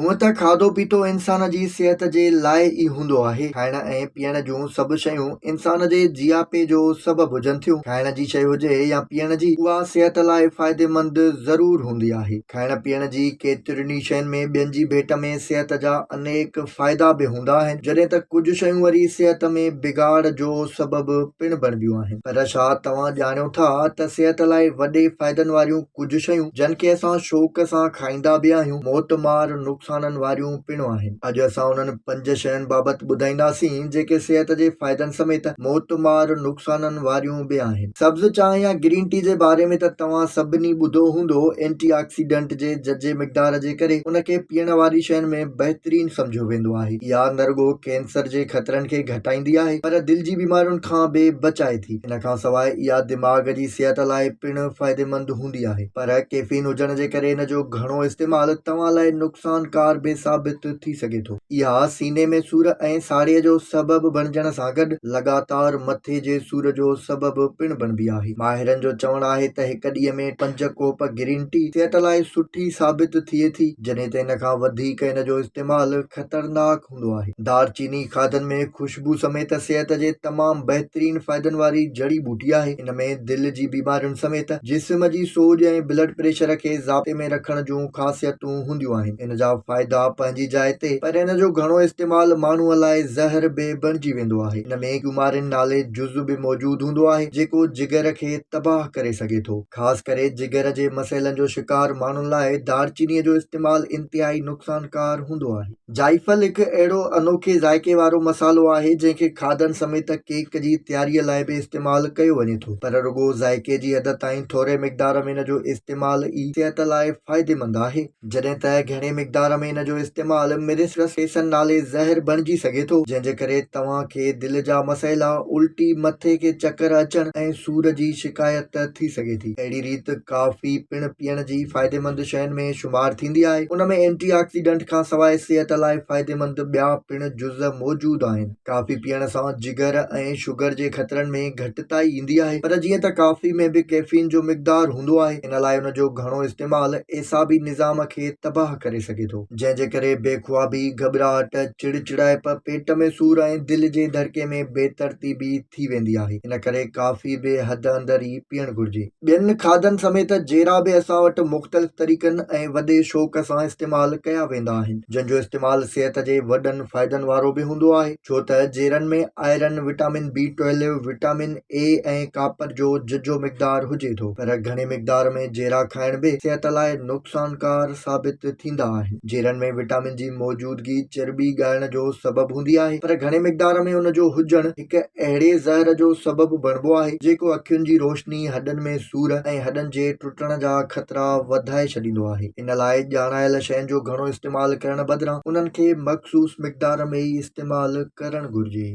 هونء ته کاڌو پيتو انسان جي صحت جي لاء ئي هوندو آهي. کائڻ ۽ پيئڻ جون سڀ شيون انسان جي جياپي جو سبب هجن ٿيون. کائڻ جي شيء هجي يا پيئڻ جي، اها صحت لاء فائديمند ضرور هوندي آهي. کائڻ پيئڻ جي ڪيترين ئي شين ۾ ٻين جي ڀيٽ ۾ صحت جا انيڪ فائدا به هوندا آهن، جڏهن ته ڪجهه شيون وري صحت ۾ بگاڙ جو سبب پڻ بڻبيون آهن. پر ڇا توهان ڄاڻيو ٿا ته صحت لاء وڏي فائدن واريون ڪجهه شيون جن کي اسان شوق سان کائيندا به آهيون، موتمار نقصانن واريون پڻ آهن. اڄ اسان انهن پنج شين بابت ٻڌائينداسين جيڪي صحت جي فائدن سميت موتمار نقصانن واريون به آهن. سبز چانهه يا گرين ٽي جي باري ۾ ته توهان سڀني ٻڌو هوندو، اينٽي آڪسيڊنٽ جي ججهي مقدار جي ڪري ان کي پيئڻ واري شين ۾ بهترين سمجهيو ويندو آهي. اها نه رڳو ڪينسر جي خطرن کي گهٽائيندي آهي پر دل جي بيمارين کان به بچائي ٿي. ان کان سواء اها دماغ جي صحت لاء پڻ فائديمند هوندي آهي پر ڪيفين هجڻ جي ڪري ان جو گهڻو استعمال توهان لاء نقصانڪار به ثابت ٿي سگهي ٿو. اها سيني ۾ سور ۽ ساڙي جو سبب بڻجڻ سان گڏ لڳاتار مٿي جي سور جو سبب پڻ بڻبي آهي. ماهرن جو چوڻ آهي ته هڪ ڏينهن ۾ پنج ڪوپ گرين ٽي صحت لاء سٺي ثابت ٿئي ٿي جڏهن ته ان کان وڌيڪ ان جو استعمال خطرناڪ هوندو آهي. دارچيني کاڌن ۾ خوشبو سميت صحت جي تمام بهترين فائدن واري جڙي ٻوٽي آهي. ان ۾ دل جي بيمارين سميت جسم جي سوڄ ۽ بلڊ پريشر کي ضابطي ۾ رکڻ جون خاصيتون هونديون آهن. ان جا فائدا پنهنجي جاء تي پر ان جو گهڻو استعمال ماڻهوء لاء زهر به بڻجي ويندو آهي. ان ۾ ڪيومارين نالي جز به موجود هوندو آهي جيڪو جگر کي تباهه ڪري سگهي ٿو. خاص ڪري جگر جي مسئلن جو شڪار ماڻهن لاء دارچيني جو استعمال انتهائي نقصانڪار هوندو آهي. جائفل هڪ اهڙو انوکي ذائقي وارو مصالحو آهي، جنهن کي کاڌن سميت ڪيڪ جي تياريء لاء به استعمال ڪيو وڃي ٿو، پر رڳو ذائقي جي حد تائين ٿوري مقدار ۾ ان جو استعمال ئي صحت لاء فائديمند آهي. جڏهن ته گهڻي مقدار ۾ ان جو استعمال مرسڪسيسن نالي زهر بڻجي سگهي ٿو، جنهن جي ڪري توهان کي دل جا مسئلا، الٽي، مٿي کي چڪر اچڻ ۽ سور جي شڪايت ٿي سگهي ٿي. اهڙي ريت ڪافي پڻ پيئڻ جي فائديمند شين ۾ شمار ٿيندي آهي. ان ۾ اينٽي آڪسيڊنٽ کان سواء صحت لاء فائديمند ٻيا پڻ جز موجود آهن. ڪافي پيئڻ سان جگر ۽ شگر جي خطرن ۾ گهٽتائي ايندي آهي پر جيئن ته ڪافي ۾ به ڪيفين جو مقدار هوندو آهي ان لاء ان جو گهڻو استعمال اعصابي نظام کي تباهه ڪري سگهي ٿو جنهن جي ڪري بي خوابي، گهٻراهٽ، چڙ چڙائپ، پيٽ ۾ سور ۽ دل جي ڌڙڪي ۾ بي ترتيبي ٿي ويندي آهي. ان ڪري ڪافي به حد اندر ئي پيئڻ گهرجي. ٻين کاڌن سميت جيرا به اسان وٽ مختلف طريقن ۽ وڏي شوق سان استعمال ڪيا ويندا آهن، جن جو استعمال صحت جي وڏن فائدن وارو به هوندو آهي، ڇو ته جيرن ۾ iron, vitamin B twelve, vitamin A ۽ copper جو ججهو مقدار هجي ٿو، پر گهڻي مقدار ۾ جيرا کائڻ به صحت لاء نقصانڪار ثابت ٿيندا آهن. جيرن ۾ وٽامن جي موجودگي چرٻي ڳائڻ جو سبب هوندي آهي، پر گهڻي مقدار ۾ ان جو هجڻ هڪ اهڙي زهر جو سبب بڻبو آهي، جيڪو اکين جي روشني، هڏن ۾ سور ۽ هڏن جي ٽٽڻ جا خطرا وڌائي ڇڏيندو آهي. ان لاء ڄاڻايل شين جو گهڻو استعمال ڪرڻ بدران انهن کي مخصوص مقدار ۾ ئي استعمال ڪرڻ گهرجي.